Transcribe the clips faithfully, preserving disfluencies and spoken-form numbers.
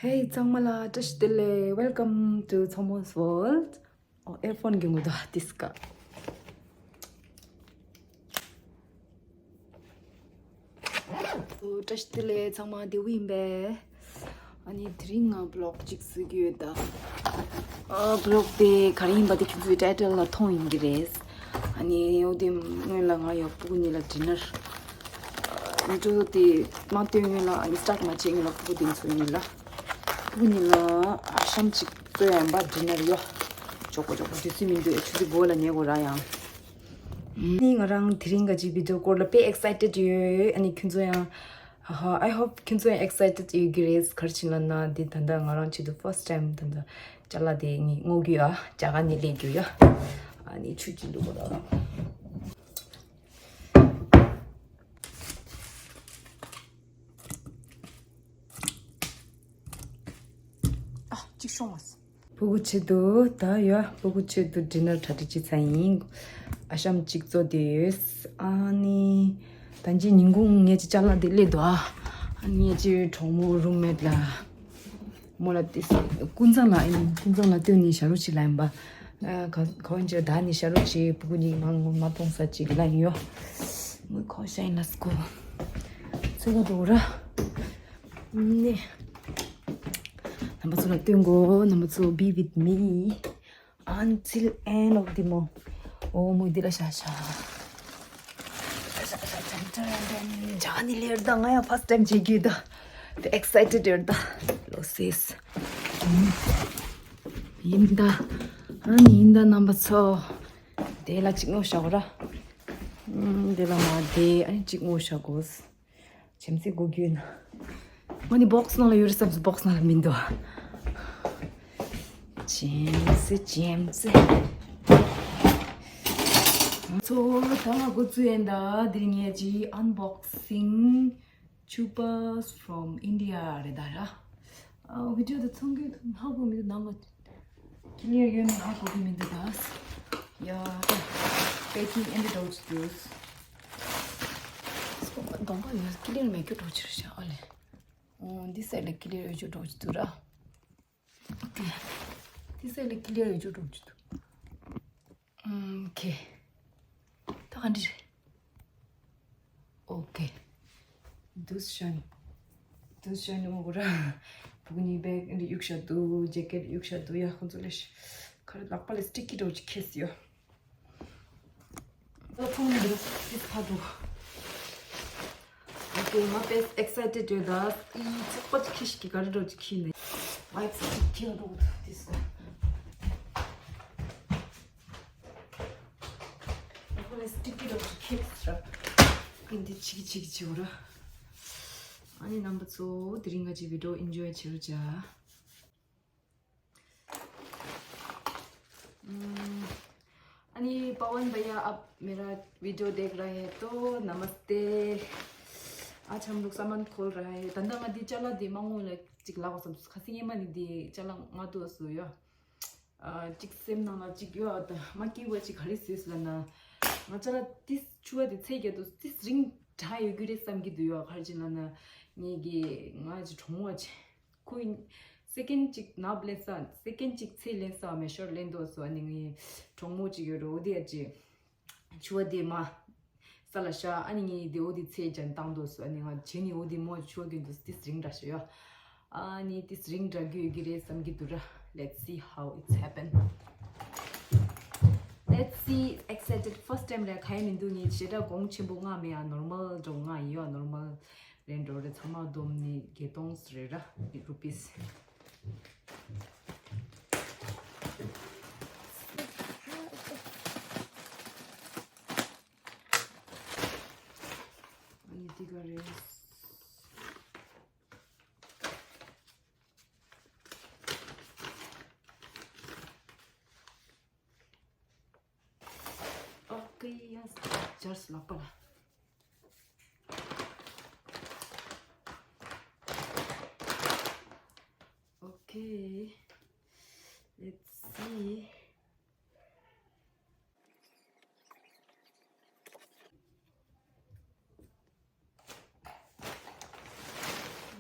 Hey ཚང་མ་ལ་བཀྲ་ཤིས་བདེ་ལེགས། Welcome to Tsomo's World. ཨོ། ཨེར་ཕོན་གྱི་ངོ་དོ་ཏིས་ཀ། ཨོ། བཀྲ་ཤིས་བདེ་ལེགས། ཚང་མ་བདེ་པོ་ཡིན་པས། ཨ་ནི་དེ་རིང་ང་བི་ལོག་ཅིག་བཟོ་གི་ཡོད་ད། ཨ། བི་ལོག་དེ་ག་རེ་ཡིན་པ་དེ་ཁྱོད་ཚོའི་ཊའི་ཊལ་ལ་མཐོང་ཡིན་གྱི་རེད། ཨ་ནི་འོ་དེ་སྔོན་ལ་ང་ཡོད་སྤུ་གུ་གཉིས་ལ་ཌི་ནར། ཨ། ཡུ་ཊུབ་དེ་མ་སྟོན་སྔོན་ལ། ཨ་ནི་སི་ཊར་ཊི་མ་བྱེད་སྔོན་ལ་སྤུ་གུ་དེ་ཚོ་གཉིས་ལ། སྤུ་གུ་གཉིས་ལ་ཨ་ཤམ་ཅིག་བཙོས་ཡིན་པ། ཌི་ནར་ཡོད། མགྱོགས་པོ་མགྱོགས་པོ། དུས་ཚོད་མི་འདུག་ཨེ། ཆུ་ཚོད་དགུ་ལ་ཉལ་དགོས་ར་ཡང་། ནི་ང་རང་དེ་རིང་ག་ཅིག་བི་ཌི་ཡོ་སྐོར་ལ་དཔེ་ཨེག་སའི་ཊེཌ་ཡོད། ཨ་ནི་ཁྱོད་ཚོ་ཡང་། ཧ་ཧ། I hope ཁྱོད་ཚོ་ཡང་ཨེག་སའི་ཊེཌ་ཡོད་ཀྱི་རེད། ག་རེ་བྱས་ལབ་ན་འདི་ད་ལྟ་ང་རང་ཆེད་དུ་ཕར་སི་ཊི་ཊའིམ་ད་ལྟ་ཅ་ལག་དེ་ངས་བརྔོ་གི་ཡོད། ཨ། རྒྱ་གར་ནས་སླེབས་རྒྱུ་ཡོད། ཨ་ནི་ཆུ་ཅིག་བླུགས་དགོས་ར། ཨ། གཅིག་ཤོང་བ། སྤུ་གུ་ཆེད་དུ་ད་ཡོད། སྤུ་གུ་ཆེད་དུ་ཌི་ནར་གྲ་སྒྲིག་བྱས་ཚར་ཡིན། ཨ་ཤམ་གཅིག་བཙོས་བསྡད་ཡོད། ཨ་ནི་ད་ཅི་ཉིན་གུང་ངས་ཅི་ཅ་ལག་དེ་སླེབས་འདུག་ཨ། ཨ་ནི་ངས་ཅི་གྲོགས་མོ་རུམ་མེཊ་ལ། མོ་ལ་དེ་ཀུན་བཟང་ལ་ཨིན། ཀུན་བཟང་ལ་སྟོན་ནས་ཞབས་བྲོ་ཅིག་ལ་ཡིན་པ། ཨ། ག་གང་ཅི་ད་ནི་ཞབས་བྲོ་ཅིག་སྤུ་གུ་གཉིས་མ་མ་མཐོང་ས་ཅིག་ལ་ཡིན་ཡོད། མོ་ཁོ་ཤ་ཡིན་ལ་སྐོ། ཚེ་ག་འགྲོ་ར། ནི། རྣམ་པ་ཚོ་ལ་སྟོན་གོ། རྣམ་པ་ཚོ། Be with me until end of the month. ཨོ། མོ་འདི་ལ་ཤ་ཤ། ཇ་ནི་ལེར་ད་ང་ཡང་ཕར་སི་ཊི་ཊའིམ་བྱེད་རྒྱུ་ད། དེ་ཨེག་སའི་ཊེཌ་ཡོད་ད། ལོ་སིས། ཡིན་ད། ཨ་ནི་ཡིན་ད་རྣམ་པ་ཚོ། དེ་ལ་གཅིག་བརྔོས་བཞག་གོ་ར། ཨུམ། དེ་ལ་མ་དེ་ཨ་ནི་གཅིག་བརྔོས་བཞག་གོ། ཇེམ་སི་སྒུག་རྒྱུ་ཡིན། ང་ནི་བོག་སི་ནང་ལ་ཡོད་རེད་བསམས་སོང་། བོག་སི་ནང་ལ་མི་འདུག་ཇེམ་སི། ཇེམ་སི། ཚོ་ད་ང་འགོ་བཙུགས་ཡིན་ད། འདིར་ངས་ཅི་ཨན་བོག་སིང་། Chupas from India རེད་ད་ར། ཨ། བི་ཌི་ཡོ་དེ་ཚོང་གི་ཧ་གོ་མི་འདུག་ནང་ལ། ཀི་ལི་ཡར་ཡོད་ན་ཧ་གོ་གི་མི་འདུག་ད། ཡ། པེ་ཀིང་ཨེ་འདྲ་འདྲ་བོ་ཅིག་འདུག་གདོང་པ་ཡོད། ཀི་ལི་ཡར་མེད་རྒྱུ་འདྲ་བོ་ཅིག་རེད་ཤག་ཨ་ལེ། ཨོ། འདི་སའིཌ་ལ་ཀི་ལི་ཡར་ཡོད་རྒྱུ་འདྲ་བོ་ཅིག་འདུག་ར། ཨོ་ཀེ། འདི་སའིཌ་ལ་ཀི་ལི་ཡར་ཡོད་རྒྱུ་འདྲ་བོ་ཅིག་འདུག་ཨོ་ཀེ། ད་ག་འདྲ་རེད། ཨོ་ཀེ། འདུག་སེ་བྱས་ནས། འདུག་སེ་བྱས་ནས་ངོ་ར། སྤུ་གུ་གཉིས་བེག་གཡུག་བཞག་འདུག་ཇེ་ཀེཊ་གཡུག་བཞག་འདུག་ཡ། ཁོང་ཚོ་ལས་ཁ་ར་ལག་པ་ལ་སི་ཊི་ཀི་འདྲ་བོ་ཅིག་ཁེལ་སོང་ཡ། ད་མཐོང་མི་འདུག་ཏིས་ཕ་འདུག་ཨོ་ཀེ། ང་དཔེ་ཨེག་སའི་ཊེཌ་ཡོད་ད། ཨི་ཚེག་པ་ཅིག་ཁྱི་ཞིག་གིས་ག་རེ་འདྲ་བོ་ཅིག་ཁྱེར་ནས། ཝའི་ཕི་ཅིག་ཁྱེར་འགྲོ་གི་འདུག་ཏིས་ཀ། ཨོ་ཀེ། སི་ཊི་ཀི་འདྲ་བོ་ཅིག་ཁྱེར་ཟེར། ཨ་འདི་ཅིག་ཅིག་བྱེད་འོ་ར། ཨ་ནི་རྣམ་པ་ཚོ་དེ་རིང་ང་ཅིག་བི་ཌི་ཡོ་ཨེན་ཇོའི་བྱེད་རོགས་བྱ། ཨ་ནི་पवन भैया, आप मेरा वीडियो देख रहे हैं तो नमस्ते। आज हम लोग सामान खोल रहा है। ད་ལྟ་ང་འདི་ཅ་ལག་འདི་མ་བརྔོས་ལ་ཅིག་ལབ་དགོས་བསམ། ཁ་སང་ཉི་མ་ནས་འདི་ཅ་ལག་མངགས་འདུག་སུ་ཡོད། ཨ། ཅིག་སེམས་ནང་ལ་ཅིག་ཡོད་ད། མ་སྐྱིད་པ་ཅིག་ག་རེ་བཟོས་ལབ་ན། ང་ཅ་ལག་ཏིས་ཕྱུ་པ་དེ་ཚད་རྒྱག་འདུག་ཏིས་རིང་དྲགས་ཡོད་རྒྱུ་རེད་བསམ་གྱི་འདུག་ཡོད། ག་རེ་བྱས་ལབ་ན། ངེད་ཀྱི་ང་ཅིག་གྲོགས་མོ་ཅིག་ཁོ་སེ་ཀེན་ཌི་ཅིག་ནབ་ལེན་ས། སེ་ཀེན་ཌི་ཅིག་ཚད་ལེན་ས་མེ་ཤར་ལེན་འདུག་སུ། ཨ་ནི་ངའི་གྲོགས་མོ་ཅིག་ཡོད་རེད། འོ་དེ་ཡ་ཅིག་ཕྱུ་པ་དེ་མ་ས་ལ་བཞག་ཨ་ནི་ངས་དེ་འོ་དེ་ཚད་ཅན་བཏང་འདུག་སུ། ཨ་ནི་ང་བྱས་ནས་འོ་དེ་མོ་ཕྱུ་པ་གྱོན་འདུག་ཏིས་རིང་དྲགས་ཤག་ཡོད། ཨ་ནི་ཏིས་རིང་དྲགས་རྒྱུ་ཡོད་ཀྱི་རེད་བསམ་གྱི་འདུག་ར། Let's see how it's happen. Let's see. Excited. First time རེད། ག་ཡེ་མི་འདུག་ངས་ཞེ་དྲག་གོང་ཆེན་པོ་མངགས་མེད། ཡ། ནོར་མལ་འདྲ་བོ་མངགས་ཡིན་ཡོད། ནོར་མལ་རེད་འགྲོ་རེད། ཚང་མ་བསྡོམས་ནས་བརྒྱད་སྟོང་རེད་ར། རུ་པིས། ཨ་ནི་འདི་ག་རེད། ཨོ་ཀེ། ཡ། སྦྱར་སོང་ལག་པ་ལ། ཨོ་ཀེ། Let's see.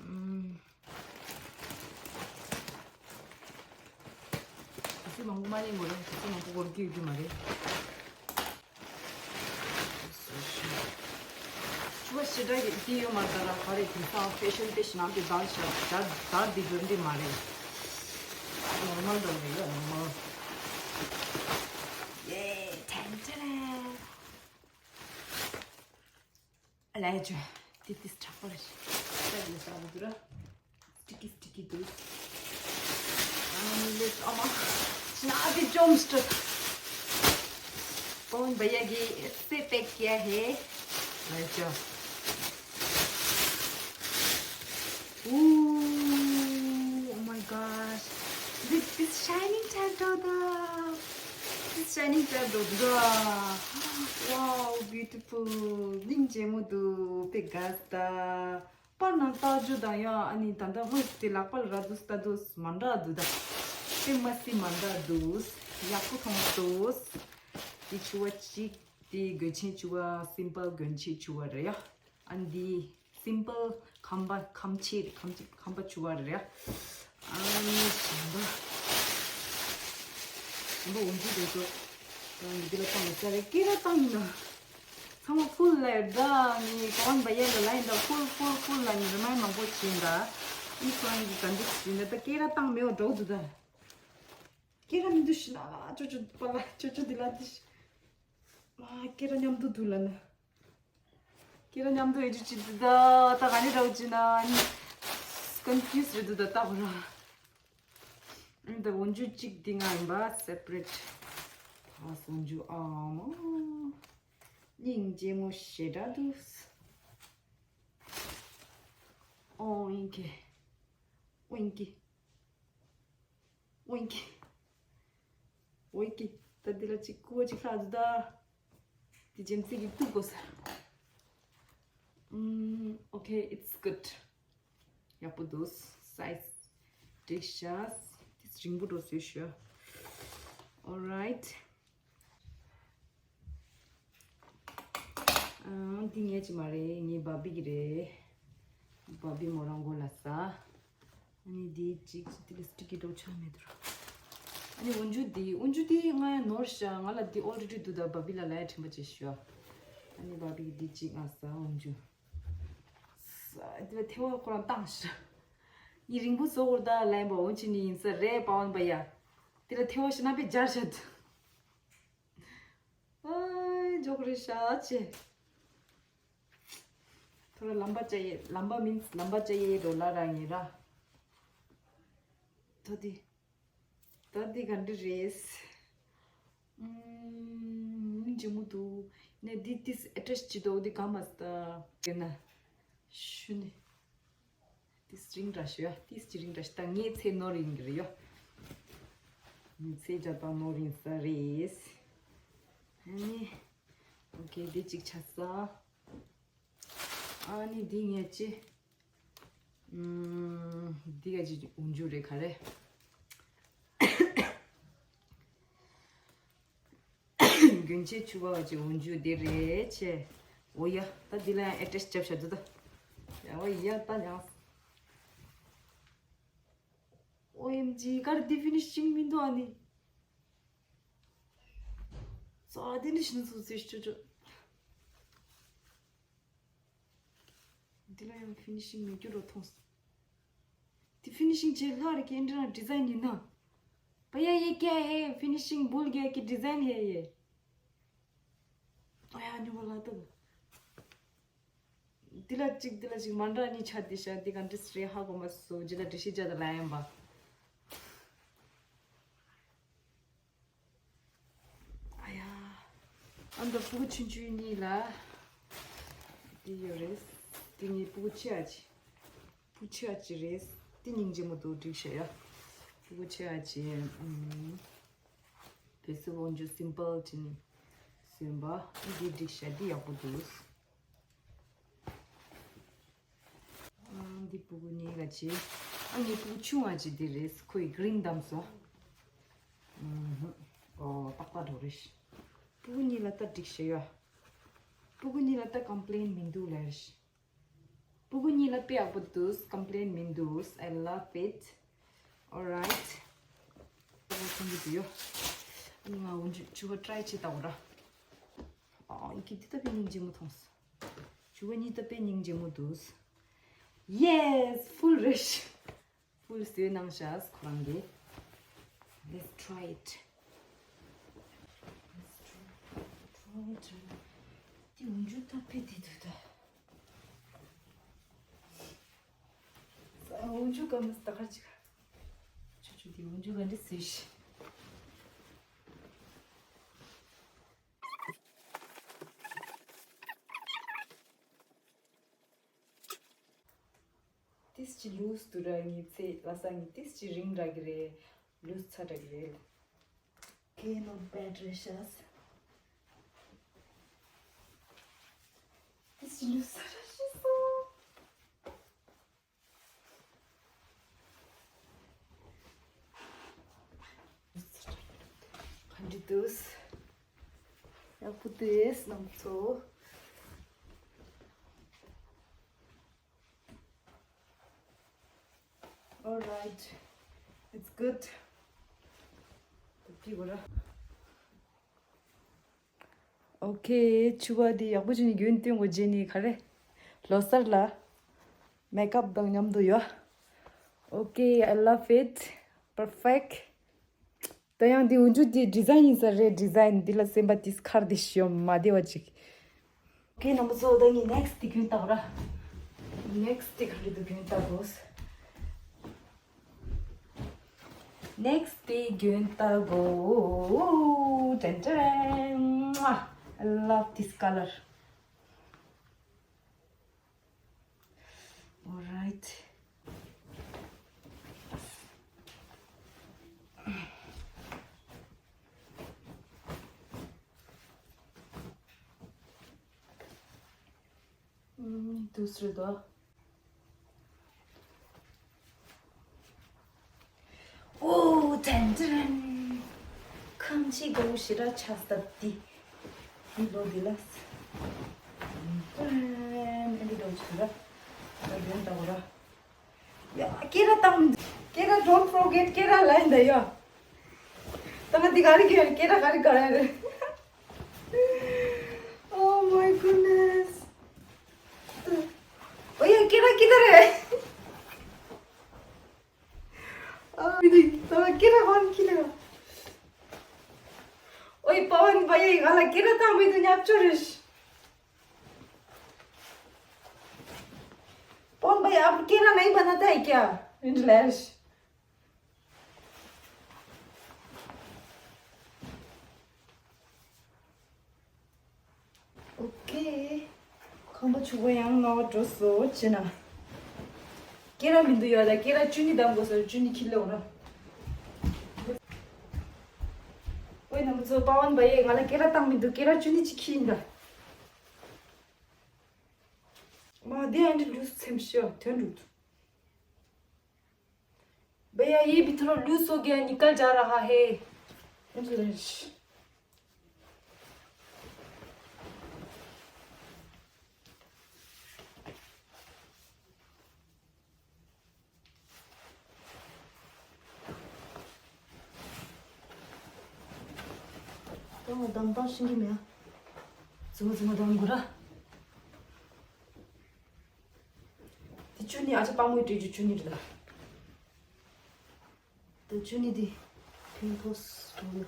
ཨམ། མང་པོ་མ་ལེན་དགོས་རེད། དུས་ཚོད་མང་པོ་འགོར་གྱི་ཡོད་རྒྱུ་མ་རེད། ཕྱུ་པ་ཞེ་དྲག་གི་དེ་ཡོད་མ་རེད་ད་ར། ག་རེ་དེང་སང་ཧྥེ་ཤོན་དེ་ཞེ་ནང་དེ་དར་ཤ་དར་དར་དེ་འགྲོ་འདི་མ་རེད། ནོར་མལ་འགྲོ་འདི་ཡོད་ནོར་མལ། ཡེ། ཐན་ཐན། ལས་ཅོ། དེ་དེ་སྐྲག་པ་རེད། སྐྲག་ཡོད་ས་མི་འདུག་ར། སི་ཊི་ཀི་སི་ཊི་ཀི་འདུག་ཨ་མ་ལེ་ཨ་མ། ཤི་ན་དེ་ཇོམ་སི་ཊིག་ཀོན་བྷ་ཡ་གི་སེ་པེག་ཀྱ་ཧེ། ལས་ཅོ། Ooh, oh my gosh. This is shining turtle. This is shining turtle. Wow, beautiful. སྙིང་རྗེ་མོ་འདུག་དཔེ་དགའ་ས། པར་ནང་ལྟ་རྒྱུ་དང་ཡང་ཨ་ནི་ད་ལྟ་ཧོས་དེ་ལག་པ་ལ་རག་འདུག་ལྟ་འདུག་མ་འདྲ་འདུག་ད་དཔེ་མ་སྲིད་མ་འདྲ་འདུག་ཡག་པོ་མཐོང་འདུག་དེ་ཕྱུ་པ་གཅིག་དེ་གོས་ཆེན་ཕྱུ་པ། སིམ་པལ་གོས་ཆེན་ཕྱུ་པ་རེད་ཡ། ཨ་འདི་སིམ་པལ་ཁམས་པ་ཁམས་ཆེ་རེད། ཁམས་ཆེ་ཁམས་པ་ཕྱུ་པ་རེད་ཡ། ཨ་ནི་གཞན་པ་གཞན་པ་འོན་ཅི་རེད་དོ། ཡང་འདི་ལ་བཏང་ཡོད་ས་རེད། སྐེ་རགས་བཏང་ཡིན་ན། ཚང་མ་ཕུལ་ལ་ཡོད་ད། ངས་ཀོན་བྷ་ཡ་ལ་ལ་ཡིན་ད། ཕུལ་ཕུལ་ཕུལ་ལ་ངས་རི་མའིན་མང་པོ་བྱིན་ད། ཨི་ཁོ་རང་གི་ག་འདི་བྱིན་ད། ད་སྐེ་རགས་བཏང་མེད་པ་འགྲོ་འདུག་ད། སྐེ་རགས་མི་འདུག་ཤི་ན་ལ་ཅོ་ཅོ་པ་ལ་ཅོ་ཅོ་འདི་ལ་འདི་ཤི། ཨ་སྐེ་རགས་མཉམ་དུ་འདུག་ལ་ན། སྐེ་རགས་མཉམ་དུ་ཡོད་རྒྱུ་ཅི་འདུག་ད། ད་ག་ནས་འགྲོ་ཅི་ན་ནི། ཀོན་ཕིའུ་སི་རེད་འདུག་ད་ད་ཧོ་ར། ཨ་ད་འོན་ཇུ་གཅིག་འདི་ང་ཡིན་པ་སེ་པ་རེ་ཊི། ད་འོན་ཇུ་ཨ་མ། སྙིང་རྗེ་མོ་ཞེ་དྲག་འདུག་ཨོ་ཨིན་ཀེ། ཨོ་ཨིན་ཀེ། ཨོ་ཨིན་ཀེ། ཨོ་ཨིན་ཀེ། ད་འདི་ལ་གཅིག་ཀུ་བ་གཅིག་ལྷག་འདུག་ད། འདི་ཇེམ་སི་གི་ཏུ་དགོས་ས། ཨུམ། Okay, it's good. ཡག་པོ་འདུག་སའི་ཛི་འགྲིག་ཤག་འདི་རིང་པོ་འགྲོ་སོས་ཤོག Alright. ཨང་། འདི་ངའི་ཅིག་མ་རེད། ངའི་བྷ་བྷི་གི་རེད། བྷ་བྷི་མོ་རང་མགོ་ལ་ས། ཨ་ནི་འདི་གཅིག་འདི་ལ་སི་ཊི་ཀི་འགྲོ་ཆ་མེད་དུ་ར། ཨ་ནི་འོན་ཇུ་འདི། འོན་ཇུ་འདི་ང་ཡང་ནོར་ཤག་ང་ལ་འདི་ཨོལ་རེ་ཌི་འདུག་ད་བྷ་བྷི་ལ་ལ་ཡ་དྲན་པ་བྱེད་ཤོག་ཨ་ནི་བྷ་བྷི་གི་འདི་གཅིག་ང་ས། འོན་ཇུ་ས། འདི་ལ་ཐེ་བ་ཁོ་རང་བཏང་ཤག་ངས་རིང་པོ་བཟོ་དགོས་ད་ལན་པ་འོན་ཅི་ནི་ཡིན་ས་རེད་པ་འོན་པ་ཡ། འདི་ལ་ཐེ་བ་ཤི་ན་པའི་སྦྱར་ཤག་ཨ་འཇོག་རེད་ཤག་ཅེ། ཐོ་ར་ལམ་པ་ཅ་ཡེ། ལམ་པ་མིན་ལམ་པ་ཅ་ཡེ་རོ་ལ་ར་ངེ་ར། ཐོ་དི། ད་དི་ག་འདྲ་རེད། ཨུམ། ཇི་མོ་དུ་ནས་དི་དིས་ཨེ་ཊེཆ་བྱེད་དོ་དི་ག་མ་སྟ་གེ་ན་ཤུ་ནི། དིས་རིང་ར་ཤོ་ཡ། དིས་ཅི་རིང་ར་ཤོ། ད་ངའི་ཚེ་ནོར་ཡིན་གི་རེད་ཡོ། ངའི་ཚེ་རྒྱ་དང་ནོར་ཡིན་ས་རེད། ཨ་ནི། ཨོ་ཁེ། འདི་གཅིག་ཆ་ས། ཨ་ནི་འདི་ངས་ཅི། ཨུམ། འདི་ག་ཅི་འོན་ཇུ་རེད་ག་རེ། རྒྱུན་ཆད་ཆུ་བ་བ་ཅིག་འོན་ཇུ་འདི་རེད་ཆེ། འོ་ཡ། ད་འདི་ལ་ཡང་ཨེ་ཊེཆ་རྒྱབ་བྱ་དུ་ད། ཡ་འོ་ཡ་ད་ཡང་། ཨོ་ཨེམ་ཇི། གར་འདི་ཕི་ནི་ཤིང་མི་འདུག་ཨ་ནི། ཙ་འདི་ནི་ཤིན་སུ་ཟེར་ཆུ་ཆུ། འདི་ལ་ཡང་ཕི་ནི་ཤིང་མེད་རྒྱུ་རོ་མཐོང་སོང་། འདི་ཕི་ནི་ཤིང་བྱས་ལྷག་རེ་ཀེན་འདྲ་ན་ཌི་ཛའིན་ཡིན་ན། भैया ये क्या है? फिनिशिंग भूल गया कि डिजाइन है ये? ཨ་ཡ་ཉོ་བ་ལ་ད། འདི་ལ་གཅིག་འདི་ལ་གཅིག་མ་འདྲ་གཉིས་ཆ་འདི་ཤ་འདི་ག་འདྲ་སི་རེད་ཧ་གོ་མ་སོང་། ཇི་ལ་འདྲི་ཤི་ཇ་ད་ལ་ཡན་པ། ཨ་ཡ། ཨ་འདི་སྤུ་གུ་ཆུང་ཆུང་གཉིས་ལ། འདི་ཡོད་རེད། འདི་ངའི་སྤུ་གུ་ཆེ་ཨ་ཅི། སྤུ་གུ་ཆེ་ཨ་ཅི་རེད། འདི་སྙིང་རྗེ་མོ་འདུག་འགྲིག་ཤ་ཡ། སྤུ་གུ་ཆེ་ཨ་ཅི། ཨུམ། བེ་སི་འོན་ཇུ་སིམ་པལ་ཅི་ནི། སུན་པ། འདི་འགྲིག་ཤ་འདི་ཡག་པོ་འདུག་ཨ་འདི་སྤུ་གུ་གཉིས་ལ་ཅི། ཨ་ངའི་སྤུ་གུ་ཆུང་བ་ཅི་འདི་རེད། ཁོས་གི་རིན་བདམས་སོང་། ཨུམ། ཨོ་ཏག་ཏག་འགྲོ་རེད། སྤུ་གུ་གཉིས་ལ་ལྟ་འགྲིག་ཤ་ཡོད། སྤུ་གུ་གཉིས་ལ་ལྟ་ཀམ་པི་ལེན་མི་འདུག་ལབ་རེད། སྤུ་གུ་གཉིས་ལ་དཔེ་ཡག་པོ་འདུག་ཀམ་པི་ལེན་མི་འདུག I love it. Alright. ཁོང་གི་དུ་ཡོ། ང་འོན་ཆུ་བ་ཊི་རའི་བྱེད་ལྟ་བུ་ར། ཨ་ཡི་གེ་འདི་ལྟ་བུའི་སྙིང་རྗེ་མོ་མཐོང་སོང་། བྱུ་བ་གཉིས་ལྟ་བུའི་སྙིང་རྗེ་མོ་འདུག Yes, full རེད། Full བཟོས་གནང་ཤག་ཁོ་རང་གིས། Let's try it. Let's try, try it. དེ་འོན་ཆུ་ལྟ་བུའི་དེ་འདུག་ད། འོན་ཆུ་ག་མི་ལྟ་ག་ཅིག་ཆུ་ཆུ་དེ་འོན་ཆུ་ག་འདྲ་བཟོས་ཤིག་ཏིས་ཅི་ལུས་དུ་ར་ངི་ཚེ་ལ་ས་ངི་ཏིས་ཅི་རིང་ར་གི་རེད། ལུས་ཚ་ར་གི་རེད། Okay, not bad རེད་ཤག་ཏིས་ཅི་ལུས་ཚ་ར་ཤི་སོང་། ག་འདྲ་འདུག་ཡག་པོ་འདུག་རྣམ་ཚོ། All right, it's good. ད་ཕི་གོ་ར། Okay, ཆུ་བ་འདི་ཡག་པོ་བྱས་ནས་རྒྱུན་སྟོན་དགོས་བྱས་ནས་ག་རེ། ལོ་གསར་ལ་མེག་ཨབ་དང་མཉམ་དུ་ཡོད། Okay, I love it. Perfect. ད་ཡང་འདི་འོན་ཆུ་འདི་ཌི་ཛའིན་ཡིན་ས་རེད། ཌི་ཛའིན་འདི་ལ་སེམས་པ་ཏིས་ཁར་འདི་ཤོམ་མ་བདེ་བ་ཅིག Okay, རྣམ་པ་ཚོ་ད་ངས་ནེག་སི་ཊི་དེ་གྱོན་བལྟ་གོ་ར། ནེག་སི་ཊི་ག་རེ་འདུག་གྱོན་བལྟ་གོ་ནེག་སི་ཊི་དེ་གྱོན་བལྟ་གོ་ཏན་ཏན། I love this color. All right. ཨུམ། དུས་རེད་དོ། ཨོ། ཏན་ཏན། ཁམས་ཆེ་དགའ་བོ་ཞེ་དྲག་ཆགས་སྟབས་འདི། འདི་ལོ་འདི་ལ། ཏན་ཏན། ཨེ་འདི་འདྲ་བོ་ཞེ་དྲག་ད་དོན་དག་ར། ཡ། སྐེ་ར་བཏང་མི་འདུག་སྐེ་ར། Don't forget སྐེ་ར་ལ་ཡིན་ད་ཡ། ད་ང་འདི་ག་རེ་གི་སྐེ་ར་ག་རེ་ག་རེ་རེད། Oh my goodness. ཨོ་ཡ། སྐེ་ར་སྐེ་ར་རེད། ཨ་མི་འདུག་ད་ང་སྐེ་ར་གང་ཁྱི་ལ། ཨོ་ཡ། པ་ཝན་བ་ཡ་ཡི་ང་ལ་སྐེ་ར་བཏང་མི་འདུག་ཉབ་ཅོ་རེད། पवन भाई, आप कह रहा नहीं बनाता है क्या? English. Okay. ཁམས་པ་ཕྱུག་པོ་ཡང་ནོར་འགྲོ་སོ་ཅི་ན། སྐེ་ར་མི་འདུག་ཡ། ད་སྐེ་ར་བཅུ་གཉིས་བཏང་དགོས་སོ། བཅུ་གཉིས་ཁྱི་ལོ་ར། ཨོ་ཡ། རྣམ་པ་ཚོ། པ་ཝན་བ་ཡ་ཡི་ང་ལ་སྐེ་ར་བཏང་མི་འདུག་སྐེ་ར་བཅུ་གཉིས་ཅིག་ཁྱི་ཡིན་ད། माँ दे अंडे लूज छेमशिया ཐོན་འགྲོ། भैया, ये भी थोड़ा लूज हो गया, निकल जा रहा है। ད་ང་འདམ་སྟངས་ཤེས་ཀྱི་མེད། རྫུན་མ་རྫུན་མ་འདམ་དགོས་ར། དེ་བཅུ་གཉིས། ཨ་ཅག་དཔའ་མོའི་སྤྲད་རྒྱུ་བཅུ་གཉིས་རེད་ད། ད་བཅུ་གཉིས་དེ་ཕན་ཐོགས་འགྲོ་གི།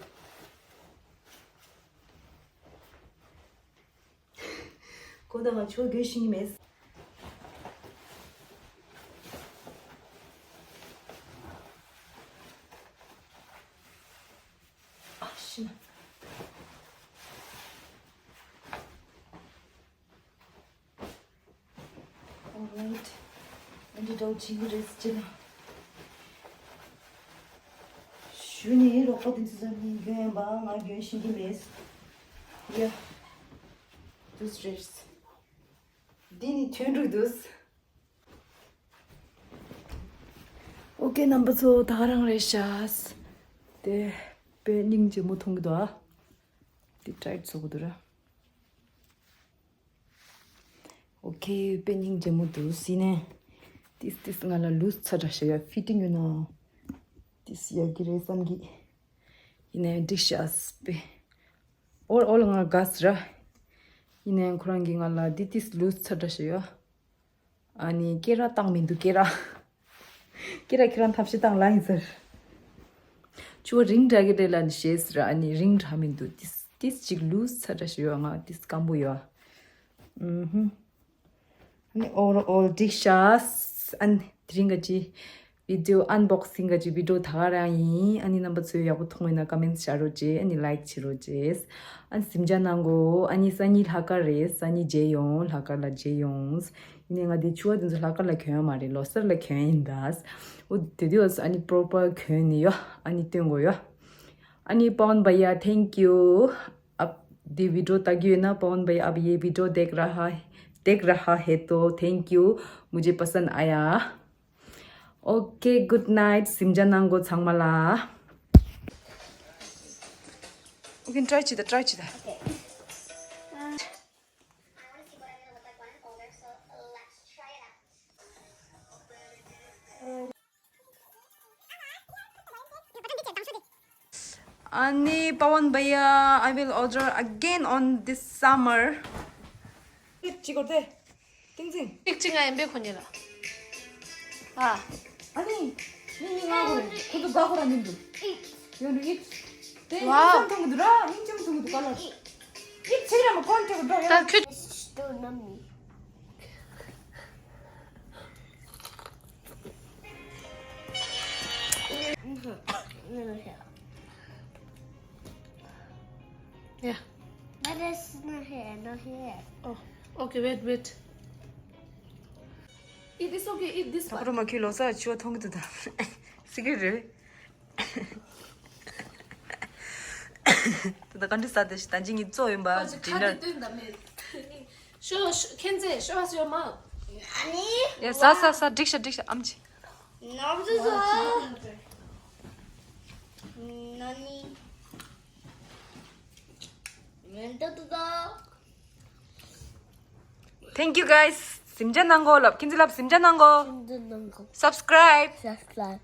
ཁོ་དང་ང་ཆོ་དགོད་ཤེས་ཀྱི་མེད། ཨ་ཤི་ན། Alright. ཨ་འདི་འདྲ་བོ་བྱེད་ཀྱི་རེད་ཟེར་ན། གཞུག་ནས་རོགས་པ་དེ་ཚོ་ཚང་མས་གྱོན་པ་ང་གྱོན་ཤེས་ཀྱི་མེད། ཡ། འདུག་རེད། འདི་ནི་ཐོན་འགྲོ་འདུག་ཨོ་ཀེ། རྣམ་པ་ཚོ། ད་ག་རང་རེད་ཤག་དེ་དཔེ་སྙིང་རྗེ་མོ་མཐོང་གི་འདུག་ཨ། དེ་ཊའིཊ་བཟོ་གི་འདུག་ར། ཨོ་ཀེ། དཔེ་སྙིང་རྗེ་མོ་འདུག་ཟེར་ནས། ཏིས་ཏིས་ང་ལ་ལུས་ཚ་དྲགས་ཤག་ཡ། ཕི་ཊིང་ཡོད་ན་ཏིས་ཡག་གི་རེད་བསམ་གི། ཡིན་ནའི་འགྲིག་ཤག་པས། ཨོལ་ཨོལ་ང་དགའ་སི་ར། ཡིན་ནའི་ཁོ་རང་གིས་ང་ལ་འདི་ཏིས་ལུས་ཚར་འདྲ་ཞིག་ཡོད། ཨ་ནི་སྐེ་རགས་བཏང་མི་འདུག་སྐེ་རགས། སྐེ་རགས་ཁྱེད་རང་ཐབས་ཤེས་བཏང་ལ་ཡིན་ཟེར། ཆུ་བ་རིང་དྲགས་ཀྱི་རེད་ལ་ནི་ཞེས་ཟེར། ཨ་ནི་རིང་དྲགས་མི་འདུག་ཏིས་ཏིས་ཅིག་ལུས་ཚར་འདྲ་ཞིག་ཡོད། ང་ཏིས་སྐམ་པོ་ཡོད། ཨུ་ཧུམ། ཨ་ནི་ཨོལ་ཨོལ་འགྲིག་ཤག་ཨ་ནི་དེ་རིང་ག་ཅི་བི་ཌིའོ་ཨན་བོག་སིང་ག་ཅི་བི་ཌིའོ་ད་ག་རང་ཡིན། ཨ་ནི་རྣམ་པ་ཚོས་ཡག་པོ་མཐོང་ཡོད་ན་ཀ་མེན་ཊི་བྱ་རོགས་བྱེད། ཨ་ནི་ལའིཀ་བྱེད་རོགས་བྱེད། ཨ་ནི་གཟིམ་འཇག་གནང་གོ་ཨ་ནི་སང་ཉིན་ལྷག་དཀར་རེད། སང་ཉིན་མཇལ་ཡོང་། ལྷག་དཀར་ལ་མཇལ་ཡོང་། ཡིན་ནའི་ང་དེ་ཕྱུ་པ་དེ་ཚོ་ལྷག་དཀར་ལ་གྱོན་ཡོད་མ་རེད། ལོ་གསར་ལ་གྱོན་ཡིན་ད། འོ་དེ་དུས་ཨ་ནི་པོ་རོ་པར་གྱོན་ནི་ཡོད། ཨ་ནི་སྟོན་དགོས་ཡོད། ཨ་ནི་पवन भैया thank you। आप दी वीडियो ताकि है ना पवन भैया, आप ये वीडियो देख रहा है, देख रहा है तो thank you, मुझे पसंद आया। Okay, good night. གཟིམ་འཇག་གནང་གོ་ཚང་མ་ལ། Okay, try བྱེད་ད། try བྱེད་ད། ཨ་ནི་पवन भैया, I will order again on this summer. ཅི་གོ་དེ། ཏིང་ཙིང་། ཅིག་ཅིག་ང་ཡིན་པས་ཁོ་གཉིས་ལ། ཨ། ཨ་ནི། མི་གཉིས་ང་གོ་རེད། ཁོ་ཚོ་དགའ་ཁོ་ར་མི་འདུག་ཡོང་འདུག་ཨིད། དེ། ཝའོ། སྙིང་རྗེ་མཐོང་གི་འདུག་ར། སྙིང་རྗེ་མཐོང་གི་འདུག་ག་ལ། ཨིད་ཆེ་ར་མ་ཁོན་ཆེ་གི་འགྲོ་ཡོང་། ད་ཁྱོད། Don't know me. Yeah. But it's not here, not here. Oh, okay, wait, wait. It is okay, eat this ད་part. ཁོ་རང་མ་ཁྱོད་ལོ་སར་ཕྱུ་པ་མཐོང་གི་འདུག་ད། སི་ཀི་རེད། ད་ད་ག་འདྲ་ཟ་དེ་ཞིག་ད་ཅི་ངས་གཙོ་ཡིན་པ། ཨོ་ཅི་ཁ་ཌི་ནར། དེ་སྟོན་ད་མེད། Show, show, Kenzie, show us your mouth. ཨ་ནི། ཡ་ཟ་ཟ་ཟ། འགྲིག་ཤག་འགྲིག་ཤག་ཨམ་ཆི། ནབ་ཟ་ཟ། ན་ནི། མེན་ཏ་ཏ་ཏ། Thank you guys. གཟིམ་འཇག་གནང་གོ་ལབ། ཁྱེད་ཚོ་ལབ། གཟིམ་འཇག་གནང་གོ་གཟིམ་འཇག་གནང་གོ Subscribe. Subscribe.